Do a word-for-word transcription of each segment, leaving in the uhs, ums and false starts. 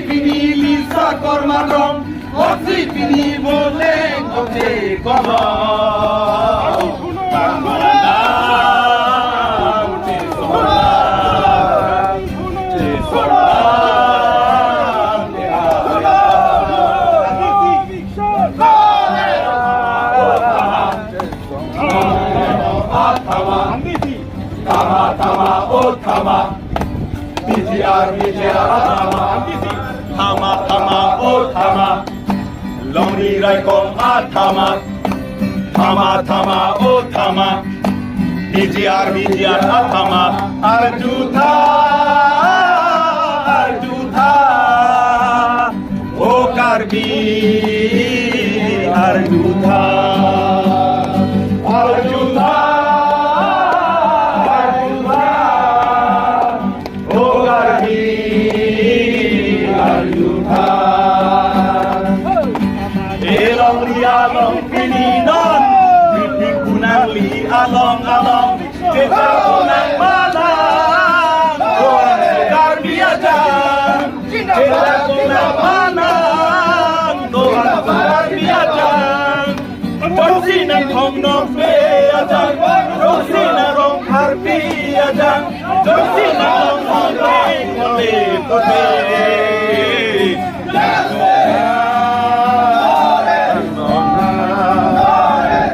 Pini Lisa Korma Rong, osi pini boleng ote koma. Thama, thama, oh thama. P G R, P G R, thama. Thama, thama, oh thama. Longri raikom athama. Thama, thama, oh thama. P G R, P G R, athama. Arjutha, arjutha. O Karbi arjutha, arjutha, arjutha. O Karbi arjutha. Elongri along pini non, pipik kunangli along along. Kita kunang manang, Karbi ajang. Kita kunang manang, Karbi ajang. Jongsi nang thong nong pe ajang, jongsi nang rong harpi ajang, jongsi nang thong nong pe ajang.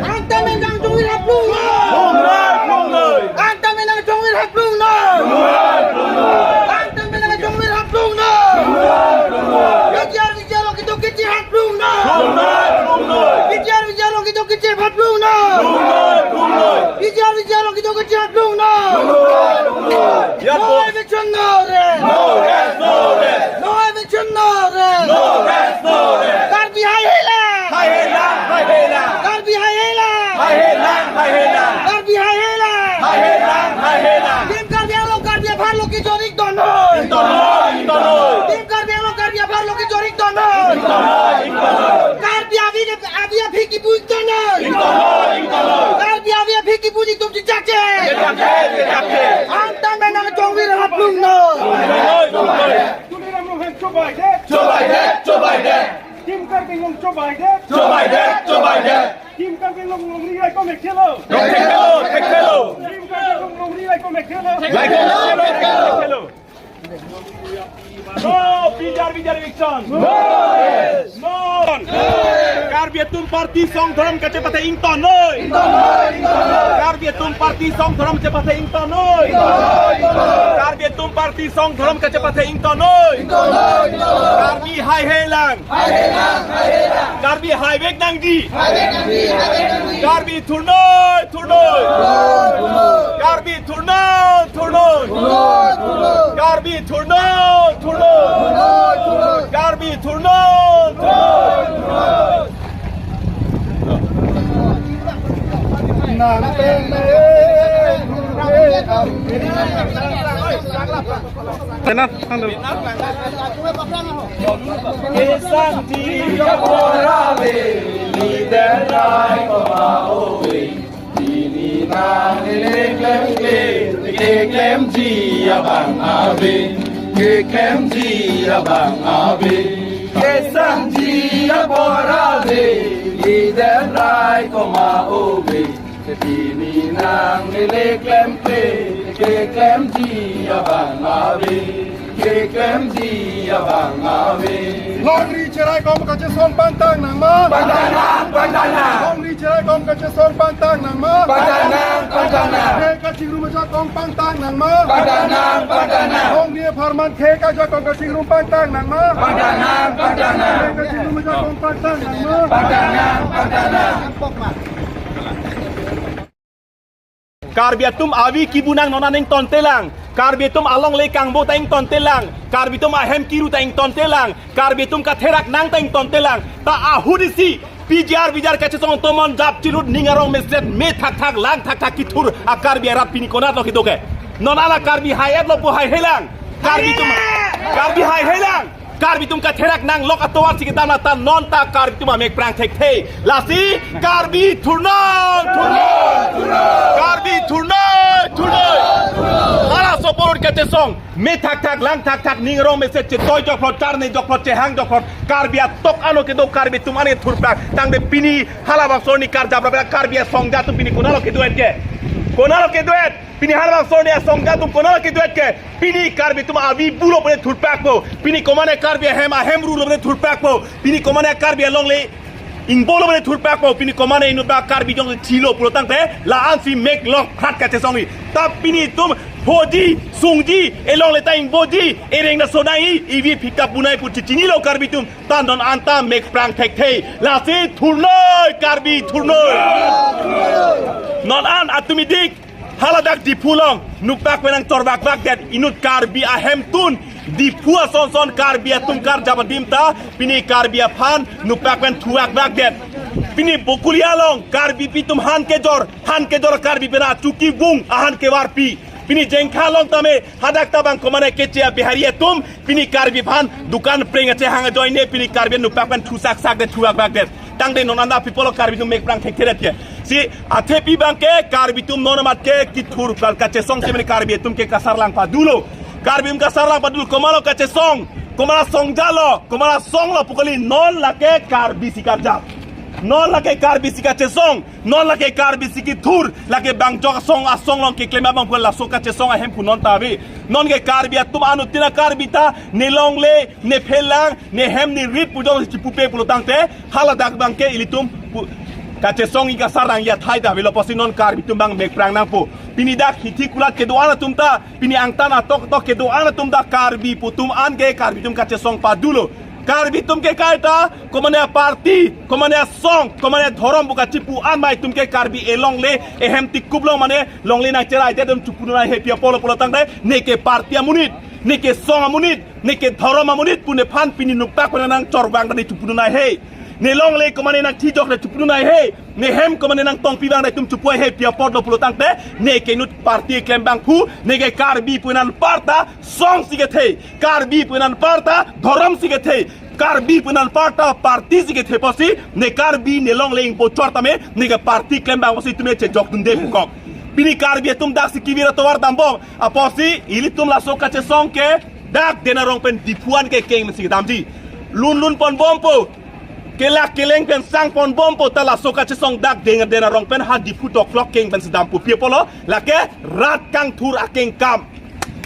Anta menang jongwir haplung noi. Plung noi, plung noi. Anta menang jongwir haplung noi. Plung noi, plung noi. Anta menang jongwir haplung noi. Plung noi, plung noi. P G R V G R along kedo kechir haplung noi. Plung noi, plung noi. P G R V G R along kedo kechir haplung noi. Plung noi, plung noi. P G R V G R along kedo kechir haplung noi. Plung noi, plung noi. Ya, no boss. Eviction, no rest. No rest, no rest. No eviction, no rest. No rest, no rest. Karbi haihelang. Haihelang, haihelang. Karbi haihelang. Haihelang, haihelang. Karbi haihelang. Haihelang, haihelang. Team Karbi Anglong Karbi apharlo kejor ik do noi. Ington noi, ington noi. Team Karbi Anglong Karbi apharlo kejor ik do noi. Ington noi, ington noi. Karbi avi, avi aphi kipu ik do noi. Ington noi, ington noi. Karbi avi aphi kipu ik do noi. Jejak je. Jejak je, jejak je. Anta menang jongwir haplung noi. Tuliram Ronghang chobai det. Chobai det, chobai det. Team Karbi Anglong chobai det. Chobai det, chobai det. Team Karbi Anglong longri raikom thekthe lo. Thekthe lo, thekthe lo. Team Karbi Anglong longri raikom thekthe lo. Thekthe lo, thekthe lo. No, P G R V G R eviction. No. No. Karbi atum party song dhorom kachepathe ington noi. Ington noi, ington noi. Karbi atum party song dhorom chepathe ington noi. Ington noi, ington noi. Karbi atum party song dhorom kachepathe ington noi. Ington noi, ington noi. Karbi haihelang. Haihelang, haihelang. Karbi haivek nangji. Haivek nangji, haivek nangji. Karbi thurnoi, thurnoi. Thurnoi, thurnoi. Karbi thurnoi, thurnoi. Thurnoi, thurnoi. Karbi thurnoi, thurnoi. Thurnoi, thurnoi. Karbi thurnoi, thurnoi. Nang tene, Tenan, hang dulu. Kesang dia borave, leader rai koma ove. Pini nang le klem klem, keklemji abang ave, keklemji abang ave. Kesang dia borave, leader rai koma ove. Pini nang le klem klem, keklemji abang ave, keklemji abang ave. Longri cheraikom kachesong pangtang nangma. Pangtang nang, pangtang nang. Longri cheraikom kachesong pangtang nangma. Pangtang nang, pangtang nang. Khei kachingrum ajakong pangtang nangma. Pangtang nang, pangtang nang. Longri apharman khei kajakong kachingrum pangtang nangma. Pangtang nang, pangtang nang. Khei kachingrum ajakong pangtang nangma. Pangtang nang, pangtang nang. Karbi atum avi kibu nang non an ingtontelang. Karbi atum alongle kangbo ta ingtontelang. Karbi atum ahem kiru ta ingtontelang. Karbi atum katherak nang ta ingtontelang. Ta ahut isi P G R V G R kachesong tomon jap chilut ning arong meset me thakthak lang thakthak kithur a Karbi arat pini konatlo kedo ke. Non ala Karbi hai-etlo pu haihelang. Karbi atum, Karbi haihelang. Karbi atum katherak nanglok atovar si kedam ta non ta Karbi atum amek prang thekthe. Lasi Karbi thurnoi, thurnoi, thurnoi. Karbi thurnoi, thurnoi. Hala soporut kachesong. Methakthak, langthakthak, ning arong mesen chetoi jokphlot, charne jokphlot, chehang jokphlot. Karbi atok ano kedo Karbi atum ane thurplak. Tangte pini halabangso arni karjap rap Karbi asongja atum pini konatlo kedo-et ke. Konatlo kedo-et. Pini halabangso arni asongja atum konatlo kedo-et ke. Pini Karbi atum avi bulo pune thurplakpo. Pini komane Karbi ahem ahem rulo pune thurplakpo. Pini komane Karbi alongle ingbolo pune thurplakpo. Pini komane inutbak Karbi jong chilo pulo tangte la-an si mek lok phrat kachesong-i. Ta pini itum phoji, sungji, elongle ta ingboji, ereng na sonai, ivi phika punai pu chichinilo Karbi atum. Ta non anta mek prang thekthe. Lasi thurnoi, Karbi thurnoi. Non an atum idik. Haladak Diphu along nukpak pen nangchorvakvakdet inut Karbi ahemtun. Diphu asonson Karbi atum karjap adim ta pini Karbi aphan nukpak pen thuvakvakdet. Pini Bokolia along Karbipi atum han kejor, han kejor Karbi pen achuki vung ahan kevarpi. Pini Jengkha along tame hadak tabang komane keche a Bihari atum pini Karbi aphan dukan preng ache hang ajoine pini Karbi nukpak pen thusaksakdet, thuvakvakdet. Tangte non anta people Karbi atum mek prang thekthedet ke. Si athepi abangke Karbi atum non amat ke kithur kal kachesong si mane Karbi atum ke kasarlang padulo. Karbi atum kasarlang padulo, komatlo kachesong, komat asongjalo, komat asonglo pu kali, non lake Karbi si karjap. Non lake Karbi si kachesong, non lake Karbi si kithur, lake bang jok asong asong along keklem abang pu laso kachesong ahem pu non ta ave. Non ke Karbi atum anuttin a Karbi ta, ne longle, ne phelang, ne hem ne rit pu jongsi chipupe pulo tangte, haladak abangke ilitum pu-, kachesong-i kasarlang-i athai ta avelo pusi non Karbi atum abang mek prang nangpo. Pini dak hithi kulat kedo-an atum ta, pini angtan atok tok kedo-an atum ta Karbi pu atum an ke Karbi atum kachesong padulo. Karbi atum ke kaita, komane party, komane song, komane dhorom pu kachipu an mai atum ke Karbi elongle, ehem tikup along mane longle nangcheraidet atum chupudun nanghe pi apotlo pulo tangte, ne ke party amonit, ne ke song amonit, ne ke dhorom amonit pu nephan pini nukpak pen nangchorvang ta ne chupudun nanghe. Ne longle komane nangthijok ne chupudun nanghe. Ne hem komane nangtongpi abang ta itum chupu nanghe pi apotlo pulo tangte, ne ke inut party klem abang phu, ne ke Karbi pu anparta song si kethe, Karbi pu anparta dhorom si kethe, Karbi pu anparta party si kethe pusi, ne Karbi ne longle ingbochor tame, ne ke party klem abang pusi itum ne chejokdunde pu kok. Pini Karbi atum dak si kevir atovar dambom, apotsi ilitum laso kachesong ke dak Den Arong pen Diphu an ke keng si damji. Lun lun ponbompo. Kelak keleng pen sang ponbompo ta laso kachesong dak Den, Den Arong pen ha Diphu doklok keng pen si dampo pi apotlo, lake rat kangthur akengkam.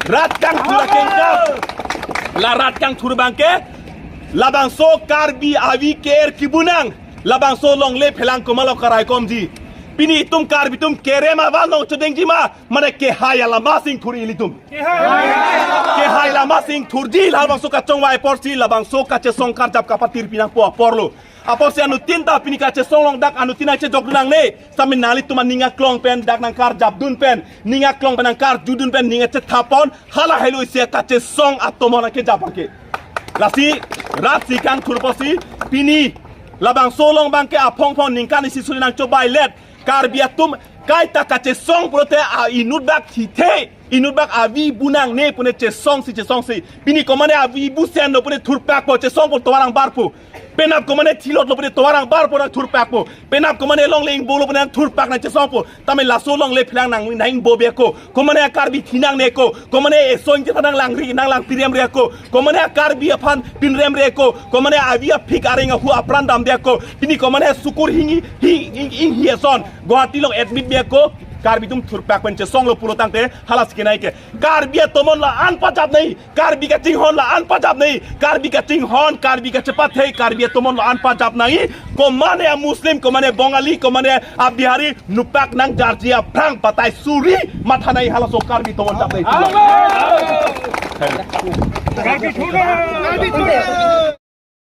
Rat kangthur akengkam. La rat kangthur abangke labangso Karbi avi ker kibunang. Labangso longle phelang komatlo karaikomji. Pini itum Karbi atum kerem avan along chodengji ma, mane kehai alama si ingthur ilitum. Kehai alama si ingthurji, labangso kachongvai apotsi, labangso kachesong karjap kapatirpi nangpo aporlo. Apotsi anuttin ta pini kachesong along dak anuttin nangchejokdun nangne. Sami nanglitum aning aklong pen dak nangkarjapdun pen, ning aklong pen nangkarjudun pen, ning achethapon, hala helo isi kachesong atomon nangkejap abangke. Lasi rat si kangthur pusi, pini labangso along abangke aphong phong ningkan isi suri nangchobailet. Karbi atum kaita kachesong pulote a inutbak thithe, inutbak avi bu nangne pune chesong si, chesong si. Pini komane avi bu senlo pune thurpakpo, chesong pu tovar angbarpo. Penap komane thilotlo pune tovar angbarpo nangthurpakpo. Penap komane longle ingbolo pune nangthurpak nangchesongpo. Tame laso longle phelang nang, nang ingbo be ko. Komane a Karbi thi nangne ko. Komane eson je nang langri, nang langpirem re ko. Komane a Karbi aphan pinrem re ko. Komane avi aphik areng ahu apran damde ko. Pini komane sukur hingi, hi, ing, ing hi eson Guwahati along admit be ko. Karbi atum thurpak pen chesonglo pulo tangte hala si kenai ke. Karbi atomon la-an pajap nangji. Karbi kachinghon la-an pajap nangji. Karbi kachinghon, Karbi kachepathe, Karbi atomon la-an pajap nangji. Komane a Muslim, komane Bongali, komane a Bihari, nukpak nangjarji aphrang batai suri matha nangji, halaso Karbi atomon japnai.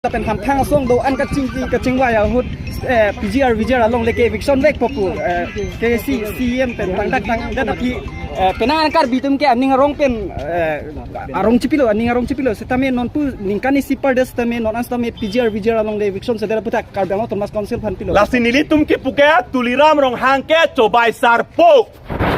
Lapen hamphang asong do-an kachingki kachingvai ahut, eh, P G R V G R alongle ke eviction vekpo pu, eh, K C C M pen tangdak tangdat aphi, eh, penang Karbi atum ke aning arong pen, eh, arong chipilo, aning arong chipilo, setame non pu ningkan isi par det setame non an setame P G R V G R alongle eviction sedet aputhak Karbi Anglong Autonomous Council aphan pilo. Lasi nelitum kepu ke Tuliram Ronghang ke chobai sarpo.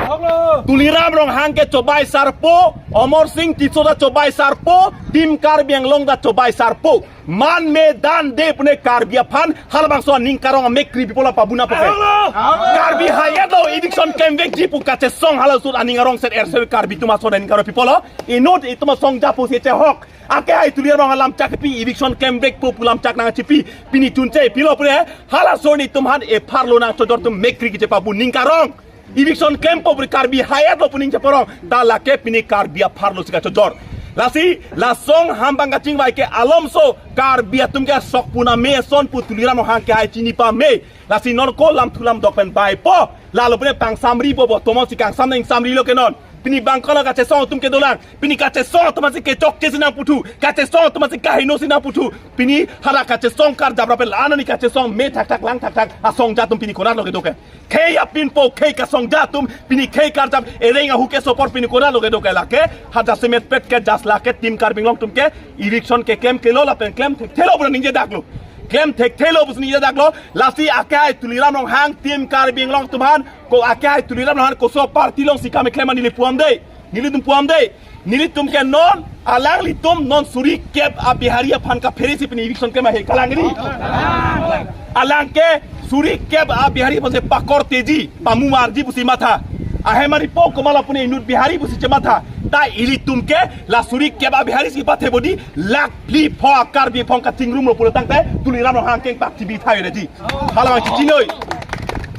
Tuliram Ronghang ke chobai sarpo, Amar Sing Tisso ta chobai sarpo, Team Karbi Anglong ta chobai sarpo. Man me dan de pune Karbi aphan, halabangso aning karong amek kri people apabuna poke. Karbi ha-etlo, eviction klemvekji pu kachesong halaso aning arong set erse Karbi atum ason aning karong people lo. Inut itum asong japo si chehok. Akehai Tuliram Ronghang lamchak pi, eviction klemvekpo pu lamchak nangchipi. Pini chunche pilo pune, halaso atum aphan epharlo nangchojor atum mek kri kechepabu ning karong. Eviction klempo pune Karbi ha-etlo pu ning cheparong. Ta lake pini Karbi apharlo si kachojor. Lasi la song hampang kachingvai ke alomso Karbi atum ke sok puna me ason pu Tuliram Ronghang ke hai chini pame. Lasi non ko lamthu lamdok pen baipo. Lalo pune pangsamripo, bo tomon si kangsam nangsamrilo ke non. Pini bangkala kachesong atum ke dolang. Pini kachesong atum si kechokche si nangputhu. Kachesong atum si kaheno si nangputhu. Pini hala kachesong karjap rapen la-an ani kachesong me thakthak lang thakthak asong jatum pini konatlo kedo ke. Khei apinpo khei kasong jatum, pini khei karjap ereng ahu keso apor pini konatlo kedo ke lake. Ha jasemet pet ke jas lake Team Karbi Anglong atum ke eviction keklem kelo lapen klem thekthelo pura ningje daklo. Klem thekthelo pusi ningje daklo. Lasi akehai Tuliram Ronghang Team Karbi Anglong atum aphan, ko akehai Tuliram Ronghang koso party along si kam keklem neli puam de. Nelitum puam de. Nelitum ke non alanglitum non suri kep a Bihari aphan kaphere si pini eviction ke mahe kalang ri. Alang ke suri kep a Bihari aphan si pakorteji, pamumarji pusi matha. Ahem aripo komat la pune inut Bihari pusi chematha. Ta ilitum ke la suri kep a Bihari si pathe bodi lakh phli pho a Karbi aphong kachingrumlo pulo tangte Tuliram Ronghang kengpak T V thayo daji. Halabang chichinoi.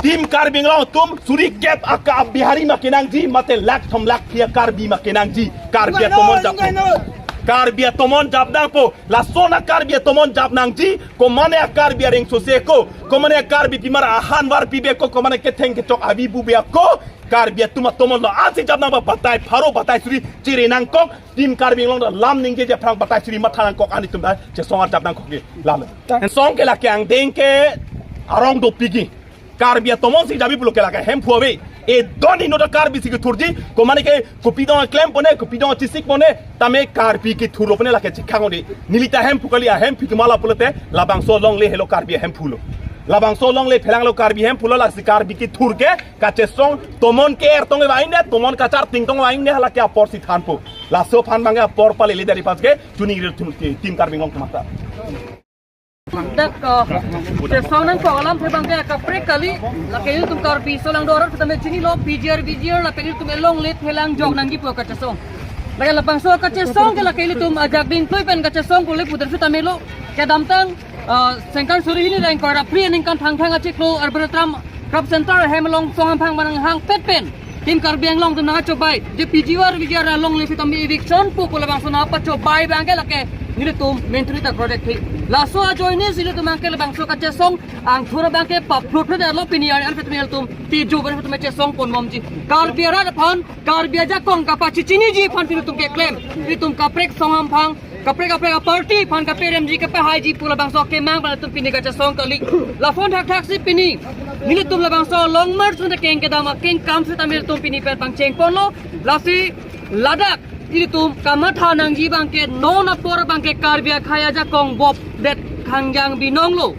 Team Karbi Anglong atum suri kep a ka Bihari ma kenangji, mate lakh thom lakh phli a Karbi ma kenangji. Karbi atomon jap. Karbi atomon jap nangpo. Lason a Karbi atomon jap nangji. Komane a Karbi areng sose ko. Komane a Karbi pimar ahan var pibe ko. Komane ketheng kechok avi bube ko. Karbi atum atomon lo ansi jap nangba batai pharo batai suri chiri nangkok. Team Karbi Anglong ta lam ningje je phrang batai suri matha nangkok ani atum ta chesong arjap nangkok ke. Lam. Song ke lake angdeng ke arong dopikji. Karbi atomon si jabi pulo ke lake Hemphu ave. E doni no ta Karbi si kethurji. Komane ke kopi dong klem pone, kopi dong chisik pone. Tame Karbi kethurlo pone lake chekhang ode. Neli ta Hemphu kali a Hemphu ke mala pulote labangso longle helo Karbi Hemphu lo. Labangso longle phelanglo Karbi Hemphu lo lasi Karbi kethur ke kachesong tomon ke er tong vangde, tomon kachar ting tong vangde, halake apor si thanpo. Laso aphan bangke apor palele dari pas ke, chuningri Team, Team Karbi Anglong kemata. Dak, uh, chesong nangkok alamthe bangke kaprek kali, lake ilitum Karbi aso lang dorat kita me chinilo, P G R, V G R, lapen ilitum elongle phelang jok nangji pu kachesong. Lake labangso kachesong ke lake ilitum ajak dingklui pen kachesong pule putar sita melo, kedamtang, uh, sengkan suri hini reng kora pri ningkan thangthang achiklo Arbitrum Crop Center ahem along song hamphang manang hangpet pen Team Karbi Anglong atum nangchobai. Je P G R V G R alongle sitame eviction pu pu labangso nangpachobai bangke lake nelitum mentri ta project hi. Laso ajoine si ilitum bangke labangso kachesong angthur bangke paplutplut lo pini ar an petum ilitum tijo ban petum chesong ponbomji. Karbi arat aphan, Karbi ajakong kapachichiniji aphan ilitum keklem. Ilitum kaprek song hamphang kaprek kaprek a party aphan kaprek M G kaprek haiji pu labangso kemang pen ilitum pini kachesong kali. Laphon thakthak si pini nelitum labangso Long March pen keng kedam akeng kam sitame ilitum pini pen pangcheng ponlo. Lasi ladak ilitum kamatha nangji bangke non apor bangke Karbi akhei ajakong bop det khangjang binong lo.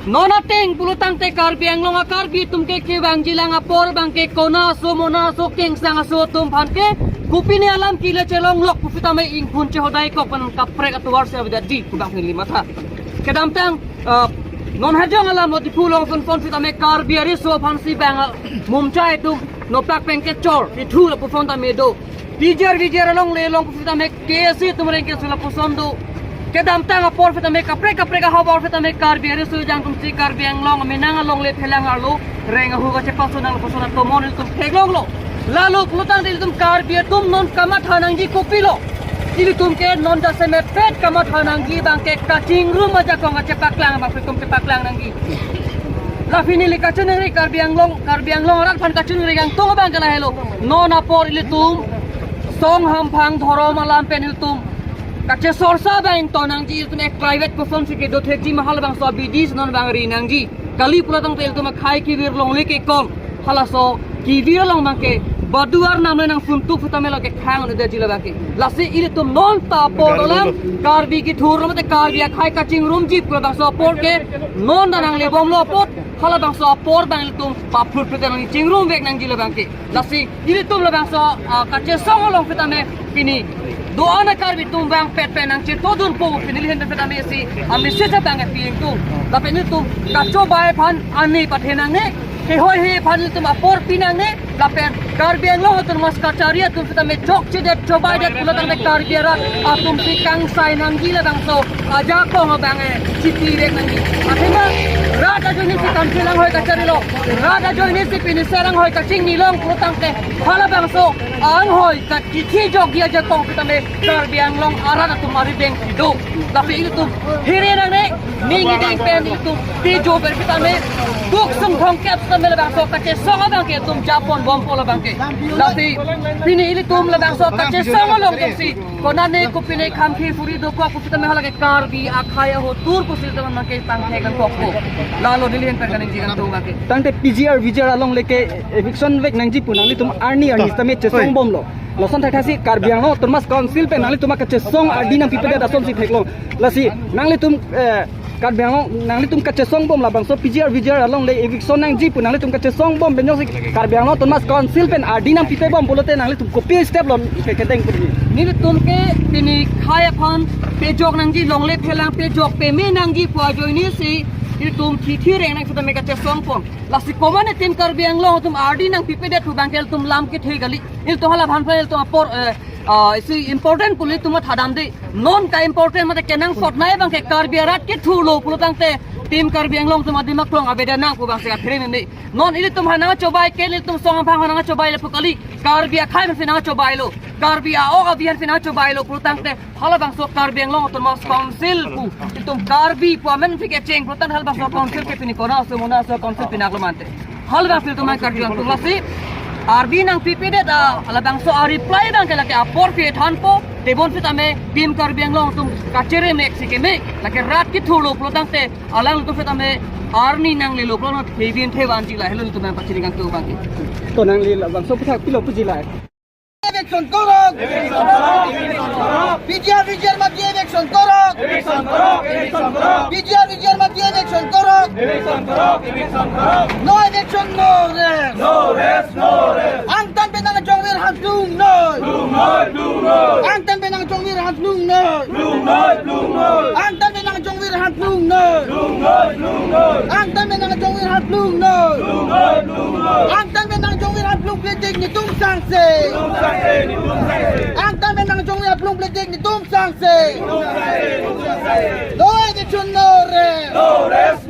Non ateng pulo tangte Karbi Anglong a Karbi atum ke kevangji lang apor bangke kona aso mona aso kengsang aso atum aphan ke kopine alam kile chelonglok pusitame ingkun chehodai kok pen kaprek atovar se avedet di kubang neli matha. Kedamtang, uh, non hajong alam lo Diphu along son son sitame Karbi ariso aphan si bang, uh, mumchai atum nopak pen kechor ithu lapuson tame do. P G R V G R alongle along pusitame K S A atum rengke sula puson do. Kedamtang apor sitame kaprek kaprek ahavar sitame Karbi ariso jangtum si Karbi Anglong amenang alongle phelang arlo reng ahu kachepason nang puson atomon ilitum theklonglo. Lalo pulo tangte ilitum Karbi atum non kamatha nangji kopilo. Ilitum ke non jasemet pet kamatha nangji bangke kachingrum ajakong kachepaklang bang ilitum chepaklang nangji. La pini neli kachiningri Karbi Anglong, Karbi Anglong arat aphan kachiningri kangtung bangke lahelo. Non apor ilitum song hamphang dhorom alam pen ilitum kachesorsa bang to nangji, ilitum ek private koson si kedo thekji ma halabangso abidi si non bang ri nangji. Kali pulo tangte ilitum akhei kevir longle kekong halaso kevir along bangke baduar namle nangsuntuk sitame lake khang ne daji labangke. Lasi ilitum non ta apor alam Karbi kethur mate Karbi akhei kachingrumji pu labangso apor ke non ta nanglebomlo apot Halabangso apor abang ilitum paphurphur nang chingrum vek nangji labang ke. Lasi ilitum labangso, ah, kachesong along sitame pini do-an a-Karbi atum bang pet pen nangchetodunpo, pini ilihin pen sitame si a-message abang ke pi ingtung. Lapen ilitum kachobei aphan ani pathe nangne, kehoi he aphan ilitum apor pi nangne, lapen Karbi Anglong Autonomous Kachari atum sitame chokchedet chobeidet pulo tangte Karbi arat atum si kangsai nangji labangso ajakong abang ke chipi vek nangji. Athema rat ajoine si Council anghoi kacharilo, rat ajoine si pini ser anghoi kachingni long pulo tangte halabangso anghoi kachithi jokji ajakong sitame Karbi Anglong arat atum arideng si do. Lapen ilitum hire nangne, ning ideng pen ilitum tejo pen sitame duk sung thongkep sitame labangso kachesong abang ke ilitum japon bompo labang ke. Lasi pini ilitum labangso kachesong along atum si konane kopine khamkhi phuri dokok pu sitame hala ke Karbi akhei ahotur pusi ilitum abang ke pangthek nangkokpo. Lalo neli ahin pen kaningje kangtung abang ke. Tangte P G R V G R along le ke eviction vek nangji pu nanglitum arni arni sitame chesong bomlo. Lason thakthak si Karbi Anglong Autonomous Council pen nanglitum akachesong ardi nangpipedet asonsi theklong. Lasi nanglitum, eh, Karbi Anglong nanglitum kachesong bom labangso P G R V G R along le eviction nangji pu nanglitum kachesong bom pen jongsi Karbi Anglong Autonomous Council pen ardi nangpipe bom pulote nanglitum kopi step lo ke kedeng putni. Nelitum ke pini khei aphan pejok nangji, longle phelang pejok peme nangji pu ajoine si ilitum thithireng nang sitame kachesong pon. Lasi komatne Team Karbi Anglong atum ardi nangpipedet pu abang ke ilitum lam kethe kali. Ilitum halabang aphan ilitum apor, eh, ah, isi important pu ilitum thadamde. Non ka-important mate kenangsot nai abang ke Karbi arat kethurlo pulo tangte Team Karbi Anglong atum adimak klong avedet nang pu abang si athirin ini. Non ilitum aphan nangchobei ke ilitum song abang aphan nangchobei le pu kali. Karbi akhei aphan si nangchobeilo. Karbi a-ok avi aphan si nangchobeilo pulo tangte halabangso Karbi Anglong Autonomous Council pu ilitum Karbi pu amen si kecheng pulo tangte halabangso council ke pini kona aso mona aso council pinak lo mante. Halabang ilitum nangkarju nangtung lasi ardi nangpipedet a, halabangso a-reply abang ke lake apor pi thanpo, tebon sitame Team Karbi Anglong atum kachere mek si keme, lake rat kethurlo pulo tangte alangtum sitame arni nanglelo pulo thevin thevanji la, helo ilitum nangpachini kangtung abang ke. To nangli labangso aputhak pilo puji la. Eviction korok. P G R V G R mati eviction korok. P G R V G R mati eviction korok. No eviction, no rest. Angtan pen nangjongvir aphan lung noi. Angtan pen nangjongvir aphan lung noi. Angtan pen nangjongvir aphan lung noi. Angtan pen nangjongvir aphan lung noi. Angtan pen nangjongvir aphan lung pletik netum sangse. Angtan pen nangjongvir aphan lung pletik netum sangse. No eviction, no rest.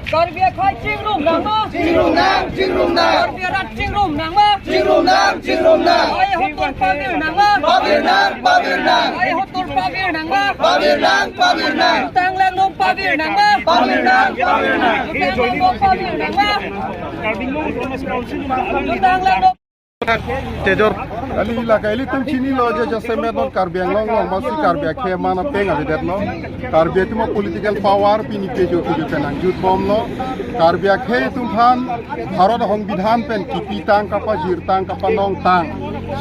Karbi akhei chingrum nangma? Chingrum nang, chingrum nang. Karbi arat chingrum nangma? Chingrum nang, chingrum nang. Ai hotur pavir nangma? Pavir nang, pavir nang. Ai hotur pavir nangma? Pavir nang, pavir nang. Jutang langno pavir nangma? Pavir nang, pavir nang. Jutang langno pavir nangma? Jutang langno. Tejor. Kali la ke ilitum chinilo je jasemet non Karbi Anglong along masi Karbi akhei aman apeng avedetlo. Karbi atum a-political power pini pejo pejo pen nangjut bomlo. Karbi akhei atum aphan Bharat ahongbidhan pen kipitang kapajirtang kapanongtang,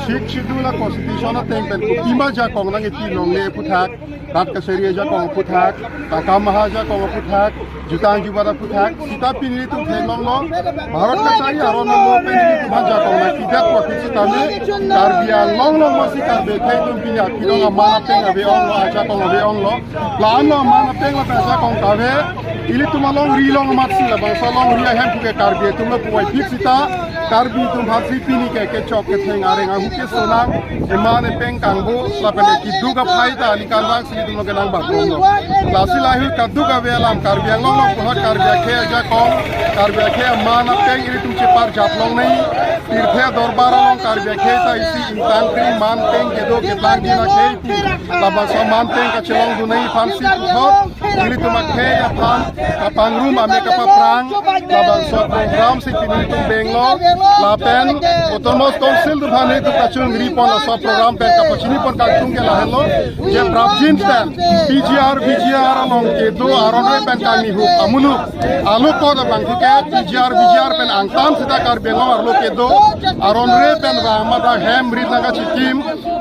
Sixth Schedule a-constitution ateng pen kopima jakong nang-epi longle aputhak, rat kachari ajakong aputhak, takam maha ajakong aputhak, jutang jubat aputhak, sita pini ilitum theklonglo, Bharat kachari aron lo pen ilitum aphan jakong nangpidet aphi sitame, Karbi Anglong along masi Karbi akhei atum pini akhei along aman apeng ave-onglo, ajakong ave-onglo, la-an lo aman apeng lapen ajakong kave, ilitum alongri along amatsi labangso alongri ahem puke Karbi atum lo puvoiphit sita, Karbi atum aphansi pini ke kechok ketheng areng ahu keso nang, eman epeng kangbo, lapen ke keduk aphai ta alikan vangsi ilitum lo kenang bak bomlo. Lasi lahei kaduk ave alam Karbi Anglong along puthot Karbi akhei ajakong, Karbi akhei aman apeng ilitum cheparjap longnei, tirthe dorbar along Karbi akhei ta isi ingtang kring man peng kedo ketlang dina khei ti, labangso man peng kachelongdun nangji aphansi puthot, ilitum akhei aphan kapangrum ame kapaprang, labangso program si pini ilitum benglo, lapen Autonomous Council atum aphan ilitum kachongri pon laso program pen kapachini pon kangtung ke lahenlo, je prapjin pen P G R V G R along kedo aron re pen kangni hup amunuk, alo koda bangthu ke P G R V G R pen angtan sita Karbi Anglong arlo kedo aron re pen bang mada hem rit nangkachikim,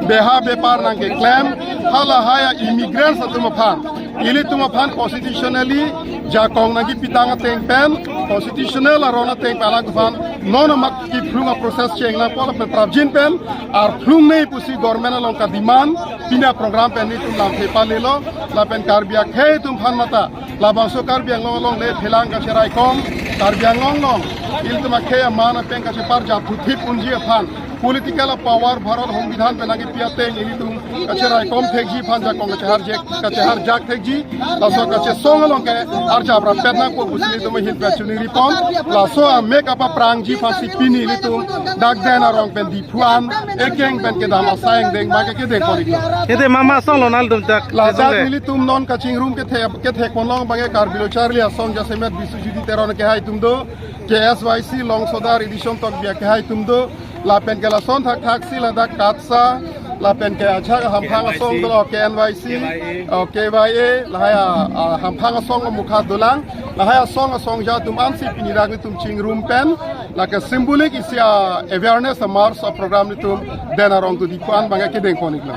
beha bepar nangkeklem, halahei a-immigrants atum aphan Ilitum aphan constitutionally jakong nangkepitang ateng pen, constitutional aron ateng pen alangphan non amat kephlung a-process cheng nangpo lapen prapjin pen arphlungne pusi government along ka-demand, pini a-program pen ilitum lamthe palelo, lapen Karbi akhei atum aphan mate labangso Karbi Anglong along le phelang kacheraikom, Karbi Anglong along ilitum akhei aman apeng kacheparjap thuthip unji aphan, political power Bharat Songbidhan pen nangkepi ateng ilitum kacheraikom thekji aphan jakong kacheharjek, kacheharjak thekji, laso kachesong along ke arjap rapet nangpo pusi ilitum ahin pen choningri pon. Laso amek apaphrangji aphansi pini ilitum dak Den Arong pen Diphu an ekeng pen kedam asai angdeng abang ke kedeng pon-iklo. Ete mama asong lo nanglitum dak, ladak asong le. Ilitum non kachingrum kethe, kethek ponlong abang ke Karbi Lo Charli Asong jasemet Biswajit Teron kehai atum do, K S Y C Longsodar Edison Tokbi akehai atum do, lapen ke lason thakthaksi ladak KATSSA, lapen ke ajahak hamphang asong dolo, K N Y C, K Y A. Oh, K Y A, lahai a, a, hamphang asong amukha dolang, lahai asong asongja atum ansi pini dak ilitum chingrum pen, lake symbolic isi a-awareness a-march a-program ilitum Den Arong to Diphu an abang ke kedeng pon-iklo.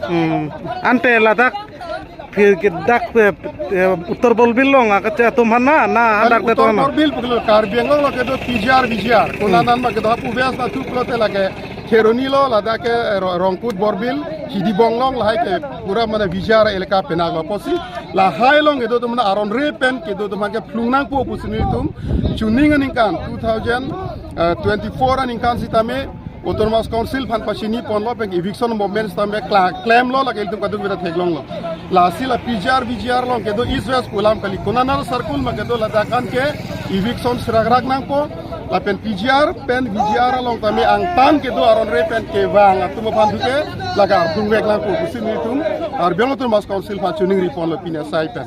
Hmm. Ante ladak phi ke dak, eh, eh, Uttar Borbil along akache atum aphan na, na hadak Uttar Borbil pukul Karbi Anglong lo kedo P G R, V G R. Konat, hmm, anma kedo hapu ves na thuplo te lake Kheroni lo, ladak ke, eh, Ro-, Rongkut Borbil, Hidibong along lahai ke pura mane V G R elaka penang lo pusi. Lahai along kedo atum mane aron re pen kedo atum aphan kephlung nangpo pusi nelitum chuning aningkan two thousand twenty-four aningkan sitame Autonomous Council aphan pachini ponlo pen eviction movement sitame kla-, klemlo, lake ilitum kadokave ta theklonglo. Lasi la P G R, V G R along kedo East West pu alam kali, konat circle ma kedo ladak an ke eviction serak rak nangpo. Lapen P G R pen V G R along tame angtan kedo aron re pen kevang atum aphan thu ke laga arphlung vek nangpo pusi nelitum Karbi Anglong Autonomous Council aphan choningri ponlo pini asai pen.